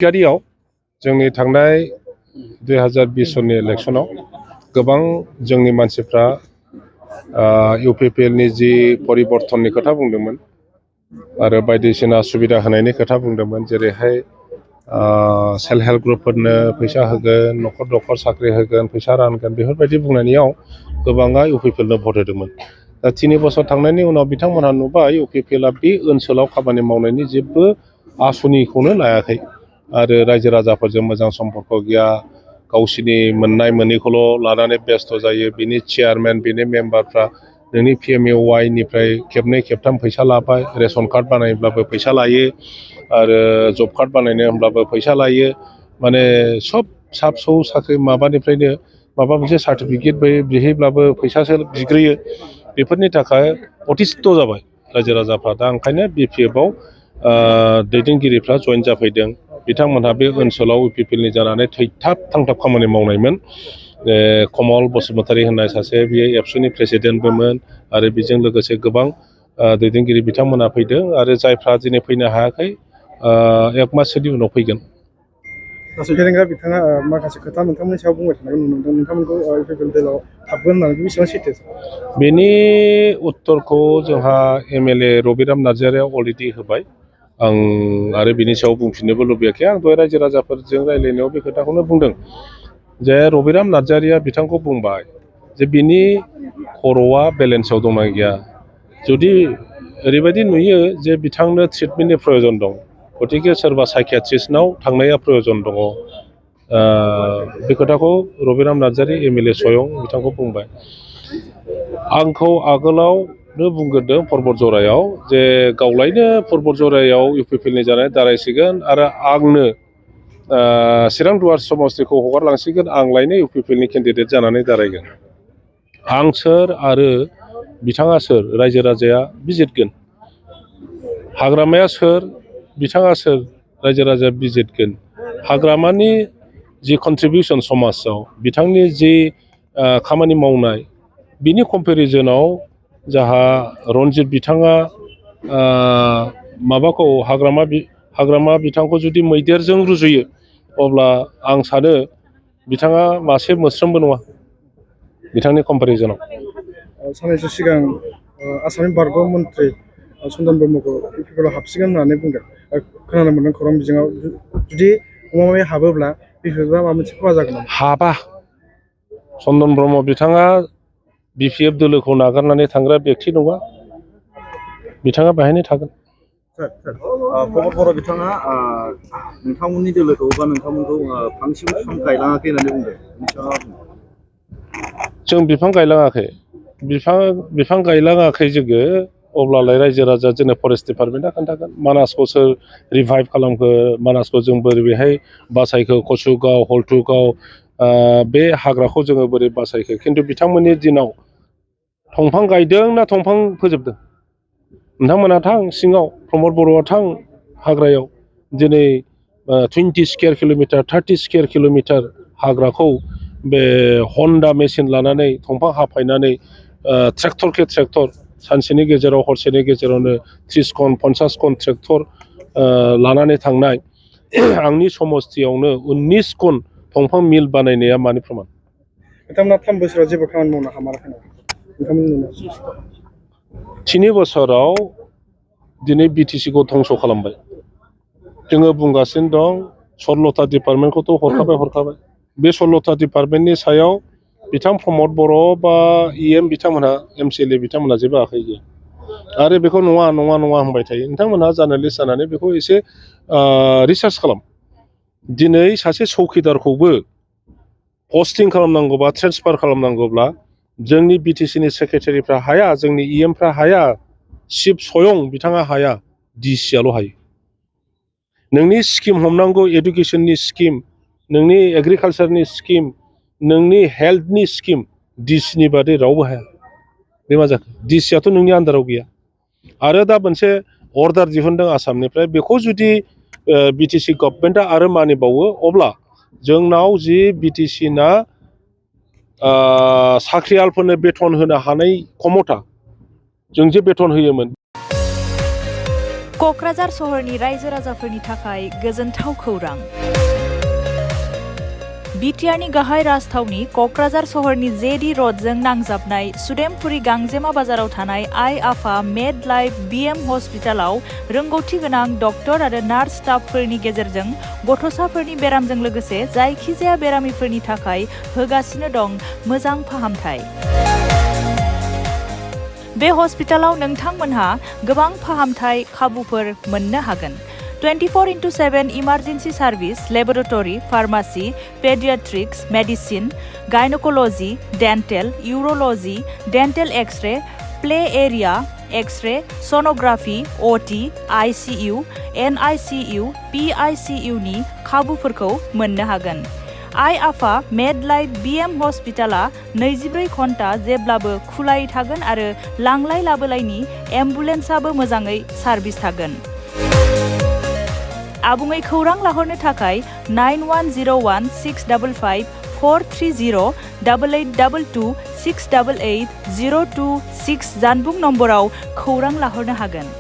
गारियाव जोंनि थांनाय 2020 सननि इलेक्शनाव गोबां जोंनि मानसिफ्रा इउपिपिएलनि जि परिबर्तननि खोथा बुंदोंमोन आरो बायदिसिना सुबिदा होनायनि खोथा बुंदोंमोन जेरैहाय सेल्फ हेल्प ग्रुपफोरनो फैसा होगोन न'खर न'खर साख्रि होगोन फैसा रानगोन बेफोरबायदि बुंनायाव गोबाङा इउपिपिएलनो भट होदोंमोन दा 3 बोसोर थांनायनि उनाव बिथांमोनहा नुबाय इउपिपिएलआ बे ओनसोलाव खामानि मावनायनि जेबो आसनिखौनो लायाखै आरो रायजो राजाफोरजों मोजां सम्पर्क गैया गावसिनि मोननाय मोनैखौल' लानानै बेस्थ' जायो बिनि चेयारमेन बिनि मेम्बारफ्रा नोंनि PMAY-निफ्राय खेबनै खेबथाम फैसा लाबाय रेशन कार्ड बानायब्लाबो फैसा लायो आरो जब कार्ड बानायनो होनब्लाबो फैसा लायो माने सब फिसा फिसौ साख्रि माबानिफ्रायनो माबा मोनसे सार्टिफिकेट बिहैब्लाबो फैसासो बिग्रोयो बेफोरनि थाखाय अतिस्थ जाबाय रायजो राजाफ्रा दा ओंखायनो BPFआव दैदेनगिरिफ्रा जइन जाफैदों बिथांमोनहा बे ओनसोलाव इउपिपिएलनि जानानै थैथाब थांथाब खामानि मावनायमोन कमल बसुमतारी होननाय सासे बियो एबसुनि प्रेसिडेन्टबोमोन आरो बेजों लोगोसे गोबां दैदेनगिरि बिथांमोना फैदों आरो जायफ्रा दिनै फैनो हायाखै 1 माससोनि उनाव फैगोन गेरेंगा बिथाङा माखासे खोथा नोंथांमोननि सायाव बुंबाय थानायखौ नुनो मोनदों नोंथांमोनखौ इउपिपिएल दलाव हाबगोन होननानै बेसेबां सैथो बेनि उत्तरखौ जोंहा MLA रबिराम नार्जारिया अलरेडि होबाय आं आरो बिनि सायाव बुंफिननोबो लुबैयाखै आं दहाय रायजो राजाफोरजों रायज्लायनायाव बे खोथाखौनो बुंदों जे रबिराम नार्जारिया बिथांखौ बुंबाय जे बिनि खर'आ बेलेन्सआव दंना गैया जुदि ओरैबायदि नुयो जे बिथांनो ट्रिटमेन्टनि प्रयजन दं गतिके सोरबा साइकियाट्रिस्टनाव थांनाया प्रयजन दङ बे खोथाखौ रबिराम नार्जारि MLA स्वयं बिथांखौ बुंबाय आंखौ आगोलावनो बुंग्रोदों पर्बतजरायाव जे गावलायनो पर्बतजरायाव इउपिपिएलनि जानाय दारायसिगोन आरो आंनो चिरां दुवार समस्तिखौ हगारलांसिगोन आंलायनो इउपिपिएलनि केन्डिडेट जानानै दारायगोन आं सोर आरो बिथाङा सोर रायजो राजाया बिजिरगोन हाग्रामाया सोर बिथाङा सोर रायजो राजाया बिजिरगोन हाग्रामानि जि कन्ट्रिबिउसन समाजाव बिथांनि जि खामानि मावनाय बिनि कम्पेरिजनाव जाहा रन्जित बिथाङा माबाखौ हाग्रामा बिथांखौ जुदि मैदेरजों रुजुयो अब्ला आं सानो बिथाङा मासे मोस्रोमबो नङा बिथांनि कम्पेरिजनाव साननैसो सिगां आसामनि बारग' मन्त्रि चन्दन ब्रह्मखौ इउपिपिएलआव हाबसिगोन होननानै बुंदों खोनानो मोनदों खौरां बिजोङाव जुदि गमामायै हाबोब्ला इउपिपिएलआ माबा मोनसे खहा जागोन हाबा चन्दन ब्रह्म बिथाङा BPF दोलोखौ नागारनानै थांग्रा बेक्ति नङा बिथाङा बेहायनो थागोन बर' बिथाङा नोंथांमोननि दोलोखौ बा नोंथांमोनखौ फांसेबो बिफां गायलाङाखै होननानै बुंदों जों बिफां गायलाङाखै बिफां गायलाङाखै जोङो अब्लालाय रायजो राजा जोंनो फरेस्ट डिपार्टमेन्टआ खोन्थागोन मानासखौ सोर रिभाइभ खालामखो मानासखौ जों बोरै बेहाय बासायखो कचुगाव हल्टुगाव बे हाग्राखौ जोङो बोरै बासायखो खिन्थु बिथांमोननि दिनाव दंफां गायदों ना दंफां फोजोबदों नोंथांमोना थां सिङाव प्रमद बर'आ थां हाग्रायाव दिनै 20 स्कुवेर किल'मिटार 30 स्कुवेर किल'मिटार हाग्राखौ बे हन्डा मेसिन लानानै दंफां हाफायनानै ट्रेक्टरखे ट्रेक्टर सानसेनि गेजेराव हरसेनि गेजेरावनो 30 कन 50 कन ट्रेक्टर लानानै थांनाय आंनि समस्तियावनो 19 कन दंफां मिल बानायनाया मानि प्रमान बिथांमोना 3 बोसोराव जेबो खामानि मावनो हामाराखै नोंथांमोननि 3 बोसोराव दिनै BTCखौ धंस' खालामबाय जोङो बुंगासिनो दं 16था डिपार्टमेन्टखौथ' हरखाबाय बे 16था डिपार्टमेन्टनि सायाव बिथां प्रमद बर' बा EM बिथांमोनहा MCLA बिथांमोनहा जेबो आखाइ गैया आरो बेखौ नङा होनबाय थायो नोंथांमोनहा जार्नालिस्ट जानानै बेखौ एसे रिसार्च खालाम दिनै सासे चौकिदारखौबो पस्टिं खालामनांगौबा ट्रेन्सफार खालामनांगौब्ला जोंनि BTCनि सेक्रेटारिफ्रा हाया जोंनि EMफ्रा हाया चिफ स्वयं बिथाङा हाया DCआल' हायो नोंनि स्किम हमनांगौ एडुकेसननि स्किम नोंनि एग्रिकालसारनि स्किम नोंनि हेल्थनि स्किम DCनि बादै रावबो हाया बे मा जाखो DCआथ' नोंनि आन्दाराव गैया आरो दा मोनसे अर्डार दिहुनदों आसामनिफ्राय बेखौ जुदि BTC गभर्नमेन्टआ आरो मानिबावो अब्ला जोंनाव जि BTCना साख्रियालफोरनो बेथन होनो हानाय क्षमता जों जे बेथन होयोमोन क'क्राझार सहरनि रायजो राजाफोरनि थाखाय गोजोनथाव खौरां। बिटिआरनि गाहाय राजथावनि क'क्राझार सहरनि जेडि र'डजों नांजाबनाय सुदेमपुरी गांजेमा बाजाराव थानाय आइ आफा मेड लाइफ बिएम हस्पिटालाव रोंगौथि गोनां डक्टर आरो नार्स स्टाफफोरनि गेजेरजों गथ'साफोरनि बेरामजों लोगोसे जायखिजाया बेरामिफोरनि थाखाय होगासिनो दं मोजां फाहामथाय। बे हस्पिटालाव नोंथांमोनहा गोबां फाहामथाय खाबुफोर मोननो हागोन। 24/7 emergency service, laboratory, pharmacy, paediatrics, medicine, gynaecology, dental, urology, dental x-ray, play area, x-ray, sonography, OT, ICU, NICU, PICU नि खाबुफोरखौ मोननो हागोन। आइ आफा मेड लाइफ बिएम हस्पिटाला 24 घन्टा जेब्लाबो खुलायै थागोन आरो लांलाय लाबोलायनि एम्बुलेन्सआबो मोजाङै सार्भिस थागोन। आबुङै खौरां लाहरनो थाखाय 9101 655 430 8822 688 026 जानबुं नम्बराव खौरां लाहरनो हागोन।